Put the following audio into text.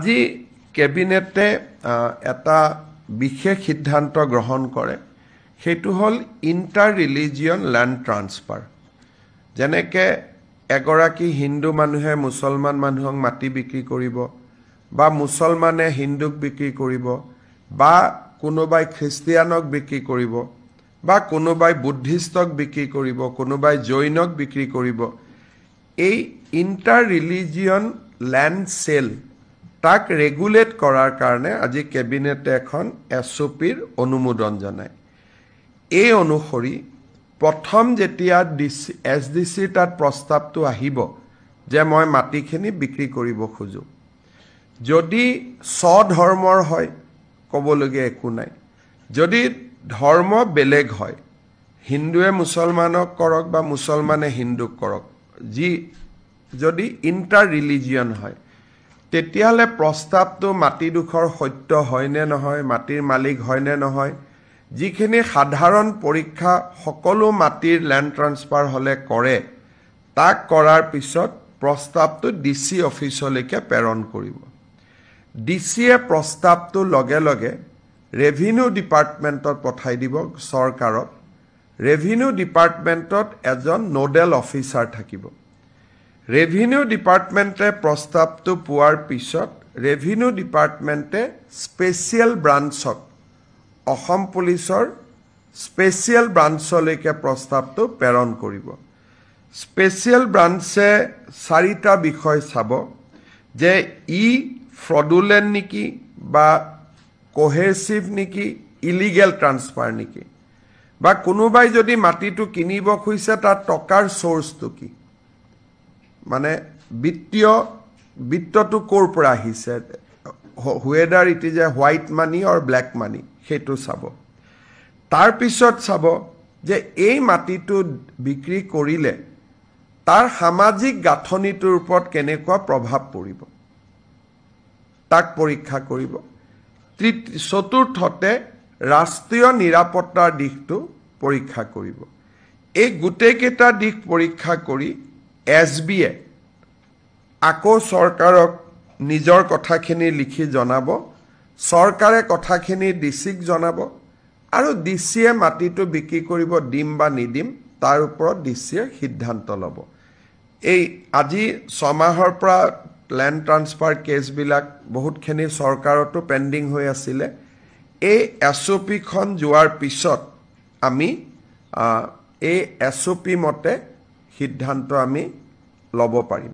আজি কেবিনেটে এটা বিশেষ সিদ্ধান্ত গ্ৰহণ কৰে। সেইটো হ'ল ইণ্টাৰ ৰিলিজিয়ন লেণ্ড ট্ৰান্সফাৰ। যেনেকৈ এগৰাকী হিন্দু মানুহে মুছলমান মানুহক মাটি বিক্ৰী কৰিব বা মুছলমানে হিন্দুক বিক্ৰী কৰিব বা কোনোবাই খ্ৰীষ্টিয়ানক বিক্ৰী কৰিব বা কোনোবাই বুদ্ধিষ্টক বিক্ৰী কৰিব, কোনোবাই জৈনক বিক্ৰী কৰিব, এই ইণ্টাৰ ৰিলিজিয়ন লেণ্ড চেল তাক ৰেগুলেট কৰাৰ কাৰণে আজি কেবিনেটে এখন এছ অ' পিৰ অনুমোদন জনায়। এই অনুসৰি প্ৰথম যেতিয়া ডি চি, এছ ডি চিৰ তাত প্ৰস্তাৱটো আহিব যে মই মাটিখিনি বিক্ৰী কৰিব খোজোঁ, যদি স্বধৰ্মৰ হয় ক'বলগীয়া একো নাই। যদি ধৰ্ম বেলেগ হয়, হিন্দুৱে মুছলমানক কৰক বা মুছলমানে হিন্দুক কৰক, যি যদি ইণ্টাৰ ৰিলিজিয়ন হয়, তেতিয়াহ'লে প্ৰস্তাৱটো মাটিডোখৰ সত্য হয়নে নহয়, মাটিৰ মালিক হয়নে নহয়, যিখিনি সাধাৰণ পৰীক্ষা সকলো মাটিৰ লেণ্ড ট্ৰান্সফাৰ হ'লে কৰে, তাক কৰাৰ পিছত প্ৰস্তাৱটো ডি চি অফিচলৈকে প্ৰেৰণ কৰিব। ডি চিয়ে প্ৰস্তাৱটো লগে লগে ৰেভিনিউ ডিপাৰ্টমেণ্টত পঠাই দিব। চৰকাৰত ৰেভিনিউ ডিপাৰ্টমেণ্টত এজন ন'ডেল অফিচাৰ থাকিব। ৰেভিনিউ ডিপাৰ্টমেণ্টে প্ৰস্তাৱটো পোৱাৰ পিছত ৰেভিনিউ ডিপাৰ্টমেণ্টে স্পেচিয়েল ব্ৰাঞ্চক, অসম পুলিচৰ স্পেচিয়েল ব্ৰাঞ্চলৈকে প্ৰস্তাৱটো প্ৰেৰণ কৰিব। স্পেচিয়েল ব্ৰাঞ্চে চাৰিটা বিষয় চাব যে ই ফ্ৰডুলেণ্ট নেকি বা কোৱেৰচিভ নেকি, ইলিগেল ট্ৰান্সফাৰ নেকি, বা কোনোবাই যদি মাটিটো কিনিব খুজিছে তাৰ টকাৰ চ'ৰ্চটো কি, মানে বিত্তটো ক'ৰ পৰা আহিছে, whether it is a white money or black money, সেইটো চাব। তাৰপিছত চাব যে এই মাটিটো বিক্ৰী কৰিলে তাৰ সামাজিক গাঁথনিটোৰ ওপৰত কেনেকুৱা প্ৰভাৱ পৰিব, তাক পৰীক্ষা কৰিব। চতুৰ্থতে ৰাষ্ট্ৰীয় নিৰাপত্তাৰ দিশটো পৰীক্ষা কৰিব। এই গোটেইকেইটা দিশ পৰীক্ষা কৰি এছ বিয়ে আকৌ চৰকাৰক নিজৰ কথাখিনি লিখি জনাব। চৰকাৰে কথাখিনি ডি চিক জনাব আৰু ডি চিয়ে মাটিটো বিক্ৰী কৰিব দিম বা নিদিম তাৰ ওপৰত ডি চিয়ে সিদ্ধান্ত ল'ব। এই আজি 6 মাহৰ পৰা লেণ্ড ট্ৰান্সফাৰ কেছবিলাক বহুতখিনি চৰকাৰতো পেণ্ডিং হৈ আছিলে। এই এছ অ' পিখন যোৱাৰ পিছত আমি এই এছ অ' পি মতে সিদ্ধান্ত আমি ল'ব পাৰিম।